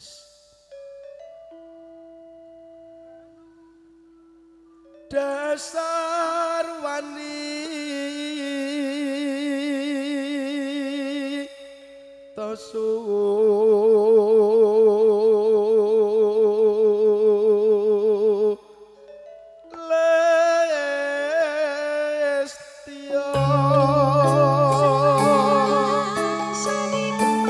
Mas. Dasar wani tosu lestio.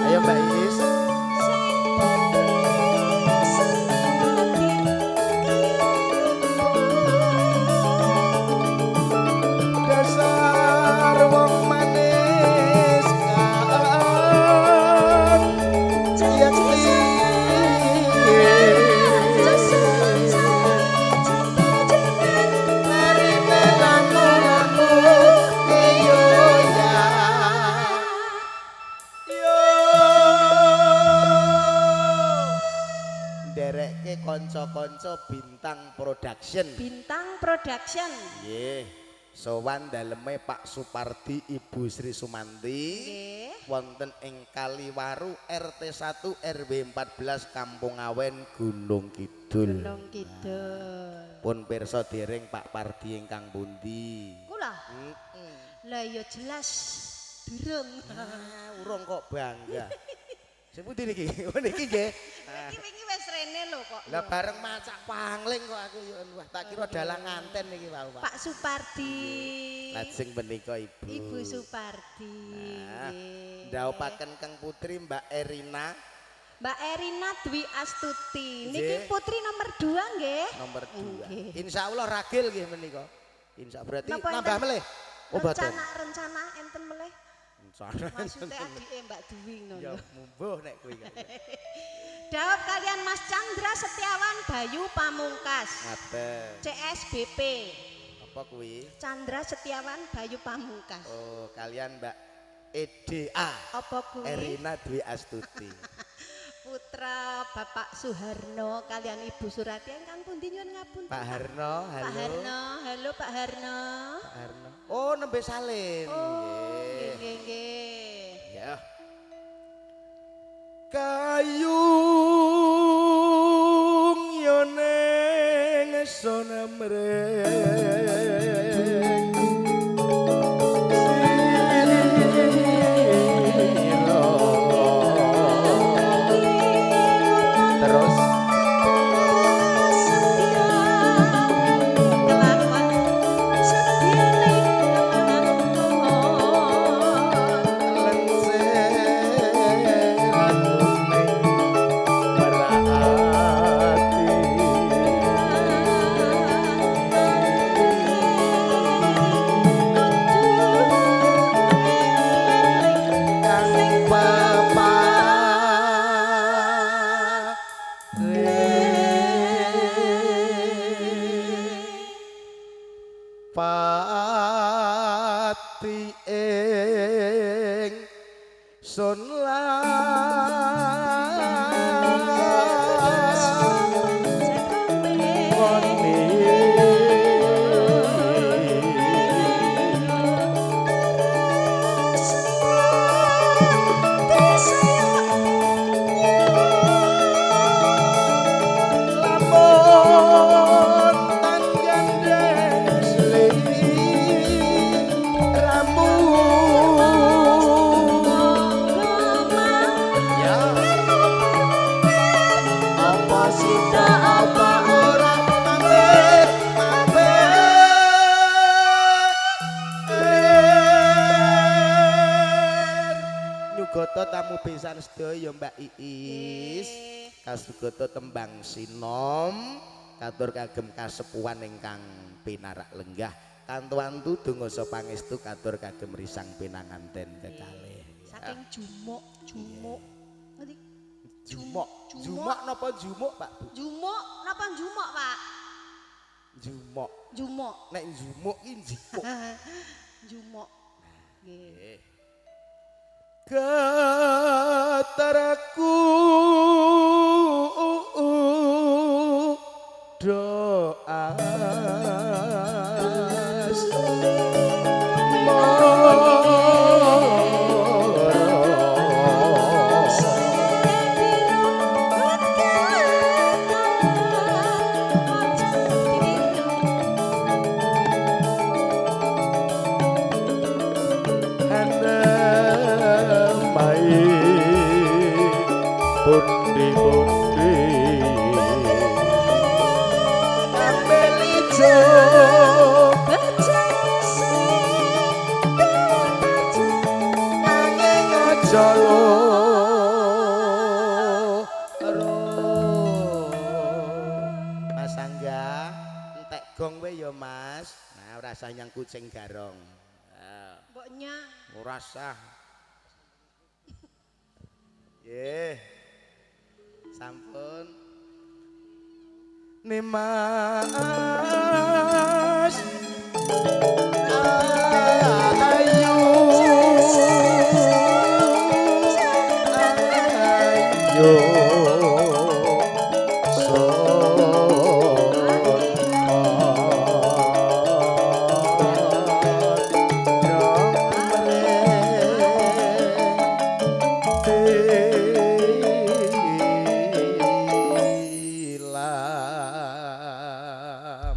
Ayo Mbak Is. Dasar wong manis kan yakti marine laku-laku iyo ya yo nderekke kanca-kanca Bintang Production. Bintang Production. Nggih. Sowan daleme Pak Supardi Ibu Sri Sumanti. Nggih. Wonten ing Kaliwaru RT 1 RW 14 Kampung Awen Gunung Kidul. Gunung Kidul. Pun pirsa dereng Pak Pardi ingkang pundi? Kula. Heeh. Lah ya jelas durung. Ah, urung kok bangga. Sing pundi niki? Oh niki nggih. Iki wingi wis rene lho kok. Lah bareng macak pangling kok aku yo wah tak kira dalang nganten niki wau Pak. Pak Supardi. Lajeng menika Ibu. Ibu Supardi. Nah, Nggih. ndhawuhaken Kang Putri Mbak Erina Mbak Erina Dwi Astuti. Niki Nggih. putri nomor 2 nggih. Nomor 2. Nggih. Insyaallah ragil nggih menika. Insya berarti Napa nambah enten melih. Oh mboten. Rencana-rencana enten melih. Rencana. Maksudnya adike Mbak Dwi ngono. Ya mbuh nek kuwi. Dawuh kalian Mas Chandra Setiawan Bayu Pamungkas. Ngaten. CSBP. Apa kuwi? Chandra Setiawan Bayu Pamungkas. Oh, kalian Mbak EDA. Apa kuwi? Erina Dwi Astuti. Putra Bapak Suharno kalian Ibu Surati ingkang pundi nyuwun ngapunten. Pak Harno, halo. Pak Harno, halo Pak Harno. Pak Harno. Oh, nembe salin. Oh, Nggih. nggih nggih. Ya. Kayung yo ning sona mreng sira. Terus Kelakon sedyane lenser kuning merati. Kang pepare pati ing sun Lamun tan gandeng sliramu. Ya. Apa sida apa ora mampir mampir. Nyugata tamu besan sedaya Mbak Iis. Kasugata tembang sinom katur kagem kasepuhan ingkang pinarak lenggah. Kantu-antu donga pangestu katur kagem risang pinanganten kekalih. Saking jumuk, jumuk. Ngerti? Jumok. Jumok napa jumuk, Pak Bu? Jumuk napa jumuk, Pak? Jumok. Jumuk. Nek jumuk ki njikuk. Jumuk. Nggih. Getaraku doa Pundi-pundi Ambil ijo nanging aja loro. Mas Angga, entek gong we ya Mas. Nah, ora usah nyang kucing garong. Ah, Mbok nyang. Ora sah. Nggih. Sampun. Nimas ayu ayu tilam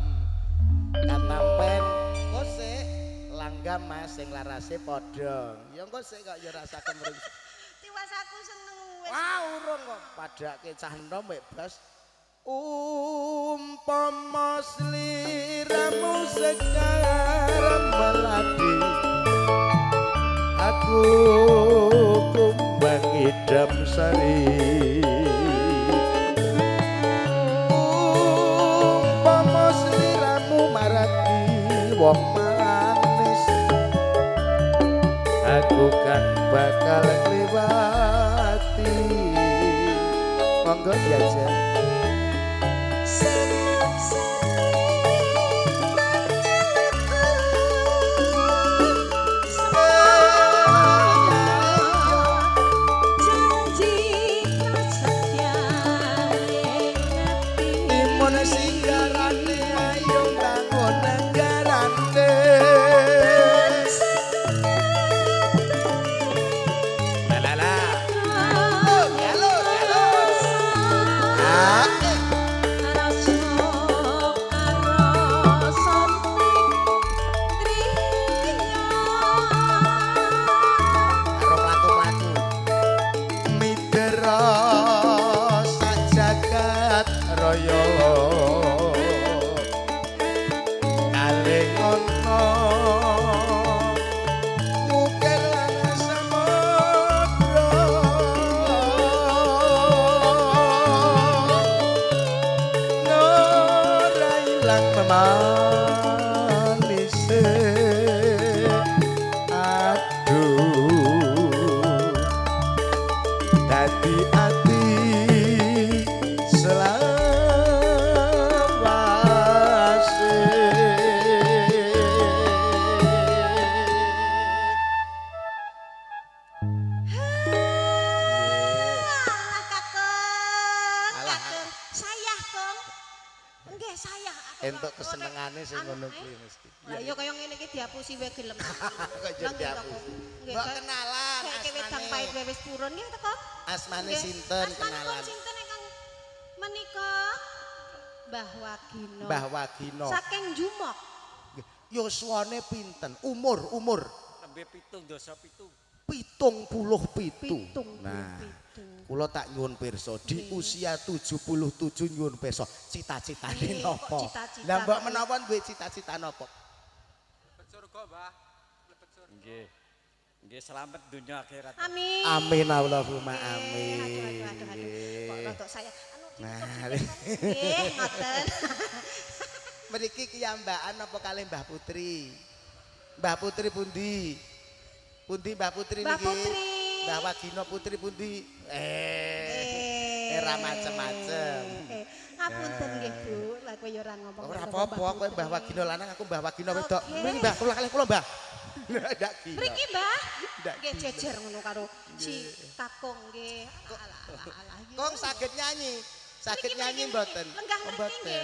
katampen engko sik langgam Mas sing larase padha ya engko sik kok ya rasa kemring. Tiwas aku seneng wis. Wah urung kok padake cah enom bebas. Umpama sliramu sekar melati aku kumbang idam sari. Umpama sliramu maraki wong manis aku kan bakal ngliwati. Monggo diajar. Timun singgarane ayo bangun negarane. La la la. Galo galo. Ah, karo mlaku-mlaku. Midera sak jagat raya. Kaling ana ukir lan samudra. Ora ilang memanise. Aduh dadi ati selawase. Alah kakung, Alah, kakung. Sayah, Kong. Nggih, sayah. Aku Entuk kok kesenengane sing anu, ngono eh. kuwi mesti. Lah iya kaya ngene iki diapusi wae gelem. Kok Lah yo nggih, diapusi. Kong. Nggih, Mbok kayak- kenalan kayak wedang asmane. pahit wae wis purun nggih to, Kong? Asmane Nggih. sinten Asmanipun kenalan? sinten ingkang menika? Mbah Wagino. Mbah Wagino. Saking Jumok. Yuswane pinten? Umur, umur Nembe 77. 77. Nah, 77. kula tak nyuwun pirsa di Nggih. usia 77 nyuwun pirsa cita-citane Nggih, kok napa? cita-cita Lah mbok kok. menawa duwe cita-cita napa? Nggih. Nggih selamat dunia akhirat. Amin. Amin Allahumma Nggih, amin. Aduh aduh aduh aduh. Kok rodok saya anu Nah, ditutup sithik, Kong. Nggih, ngoten. Mriki kiyambakan apa kalih Mbah Putri? Mbah Putri pundi? Pundi Mbah Putri Mbah niki? Putri. Mbah Wagino Putri pundi? Era macem-macem. Ngapunten nggih, Bu. Lah kowe ya ora ngomong. Ora karo apa-apa, Mbah kowe Putri. Mbah Wagino lanang, aku Mbah Wagino wedok. Oke. Mriki Mbah, kula kalih kula Mbah. Ndak gila. Mriki, Mbah. Ndak Nggih gila. jejer ngono karo si Kakung nggih. Alah alah alah. Kong saged nyanyi. Saged Mriki, nyanyi mriki, mboten? mriki. Lenggah Oh, mriki mboten. nggih. Ya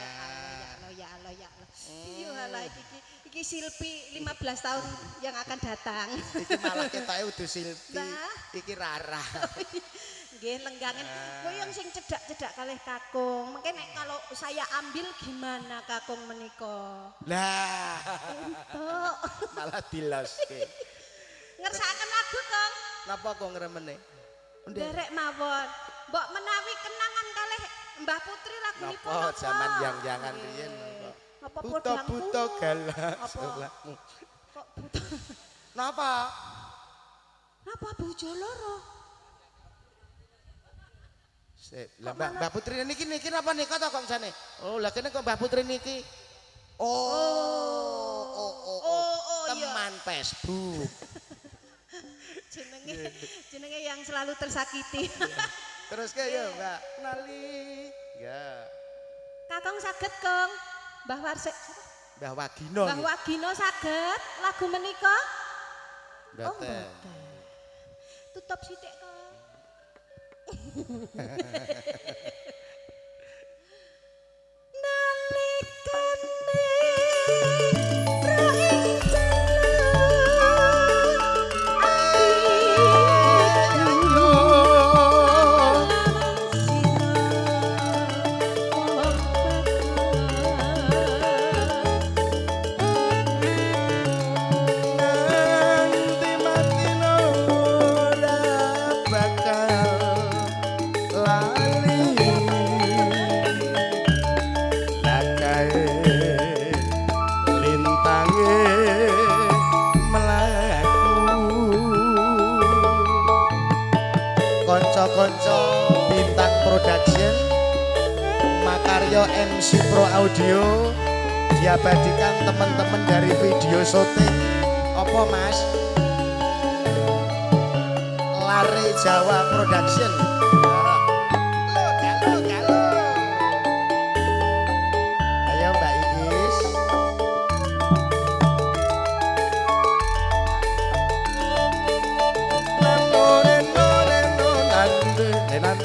Ah. Allah, ya Allah, ya Allah. Iya alah iki iki iki Silpi 15 tahun yang akan datang. Iki malah ketoke udu Silpi. Mbah. Iki Rara. Nggih lenggangen. Kowe yang sing cedak-cedak kalih Kakung. Mungkin nek kalau saya ambil gimana Kakung menika? Lah, Entuk. malah diloske. Ngersakaken lagu, Kong. Napa kok ngremene? Nderek mawon. Mbok menawi kenangan kalih Mbah Putri lagunipun Napa napa? jaman yang-yangan riyen napa? Napa Buta-buta podangku? galak Apa? salahmu. Kok buta? Napa? Napa bojo loro? Sik, lah Mbak Putri niki niki napa nika to kok jane? Oh, lah kene kok Mbah Putri niki. Oh, oh, oh, oh. Oh, oh, iya. Teman Facebook. Jenenge jenenge yang selalu tersakiti. Terus ke yo, Mbak. Nali. Ya. Kakung saged, Kong. Mbah Warsik. Mbah Wagino. Mbah Wagino saged lagu menika? Oh, Mboten. mboten. Tutup sithik, Kong. Nalikane ra ing dalan atiku lawan sira wong bakal. Nganti mati ora bakal lali. Lakae lintange mlaku. Kanca-kanca Bintang Production, Makaryo MC Pro Audio diabadikan teman-teman dari video syuting apa Mas? Lare Jawa Production. Lo, galo, galo. Ayo Mbak Iis. Nano, neno, neno, nande, nenan.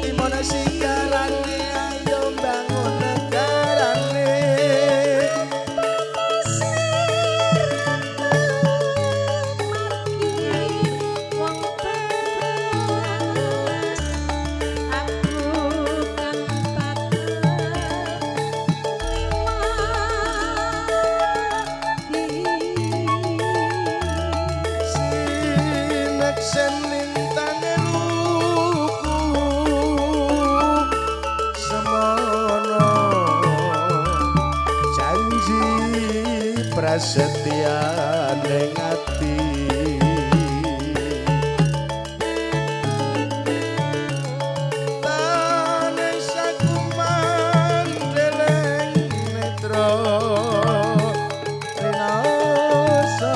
Dimana sigarane ayo bangun negarane. Sineksen lintange luku semono janji prasetyane ati. Tane sakuman deleng netra rinaosa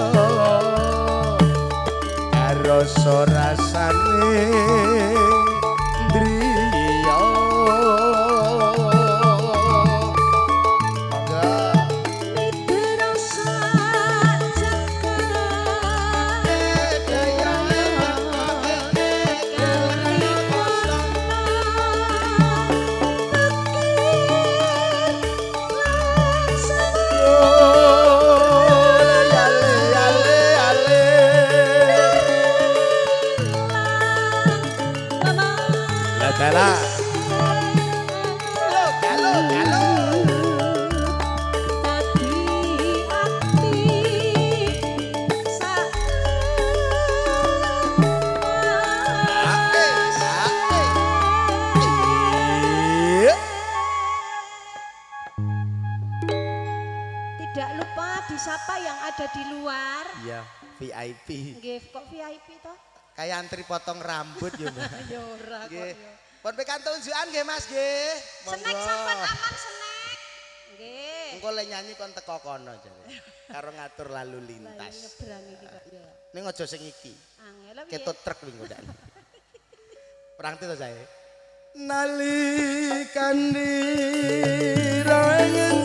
rasa rasane ndriya. Monggo. Ale ale ale. La tela. Lo galo galo. Ake, ake. Iya. Tidak lupa disapa yang ada di luar. Iya, VIP. Nggih, kok VIP toh? Kayak antri potong rambut ya, Mbak. Ya ora kok Nggih. ya. Pun pikantuk unjukan nggih, Mas nggih. Snack sampun aman snack. Nggih. Engko le nyanyi kon teko kono jare. Karo ngatur lalu Lah lintas. nyebrang iki kok ya. Ning aja sing iki. Angel piye? Ketut truk wingi ndak. Perang to saya. Nalikan dirangen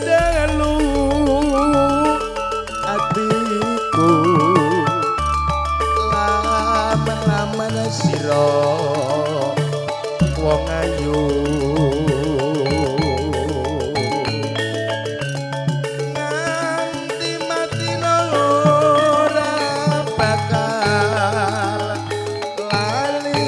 dalu atiku laman-laman sira wong ayu nganti mati ora bakal lali.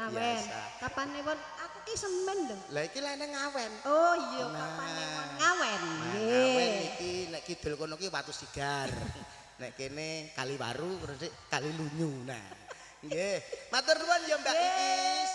Ngawen. biasa. Kapan won? Aku ki semen lho. Lah iki lene Ngawen. Oh iya, Nah. kapan Ngawen. Nah, Nggih. Ngawen iki nek kidul kono ki Watu Sigar. Nek kene Kaliwaru terus Kali Lunyu. Nah. Nggih. Matur nuwun ya Mbak Iis.